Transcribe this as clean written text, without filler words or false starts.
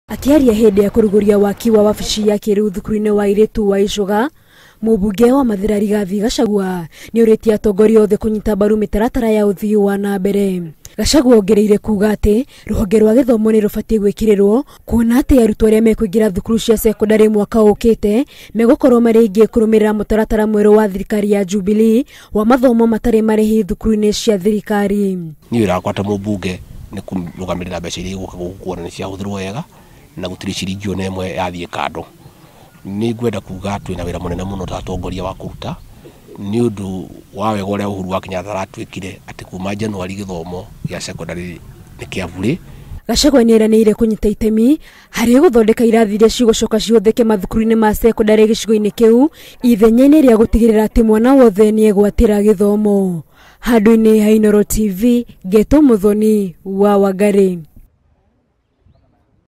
Akĩaria hĩndĩ ya kũrugũria waki wa wabici ya kĩrĩu thukuru-inĩ wa airĩtu wa Icũga, mũmbunge wa Mathĩra Rigathi Gachagua nĩ ũrĩtie atongoria othe kũnyita mbaru mĩtaratara ya ũthii wa na mbere. Gachagua ongereire kuga atĩ rũhonge rwa gĩthomo nĩ rũbatiĩ gwĩkĩrĩrwo kuona atĩ arutwo arĩa mekũingĩra thukuru cia cekondarĩ mwaka ũkĩte megũkorwo marĩ aingĩ kũrũmĩrĩra mũtaratara mwerũ wa thirikari ya Jubilee wa mathomo matarĩ marĩhi thukuru-inĩ cia thirikari. Niĩ wĩra wakwa ta mũmbunge nĩ kũrũgamĩrĩra mbeca iria igũka gũkũ kuona nĩ ciahũthĩrwo wega na gũtirĩ ciringi ona ĩmwe yathiĩ kando. Nĩ ngwenda kuga twĩna wĩra mũnene mũno ta atongoria wa kũruta nĩ ũndũ wa wega ũrĩa Uhuru wa Kenyatta aratwĩkire atĩ kuma January gĩthomo gĩa secondary nĩ kĩa burĩ. Gachagua nĩ eranĩire kũnyita itemi harĩ gũthondeka irathi iria cigũcoka cihũthĩke mathukuru-inĩ ma cekondarĩ gĩcigo-inĩ kĩu ithenya-inĩ rĩa gũtigĩrĩra atĩ mwana wothe nĩ egwatĩra gĩthomo. Handũ-inĩ ha Inooro TV, Ngeto Muthoni wa Wangari.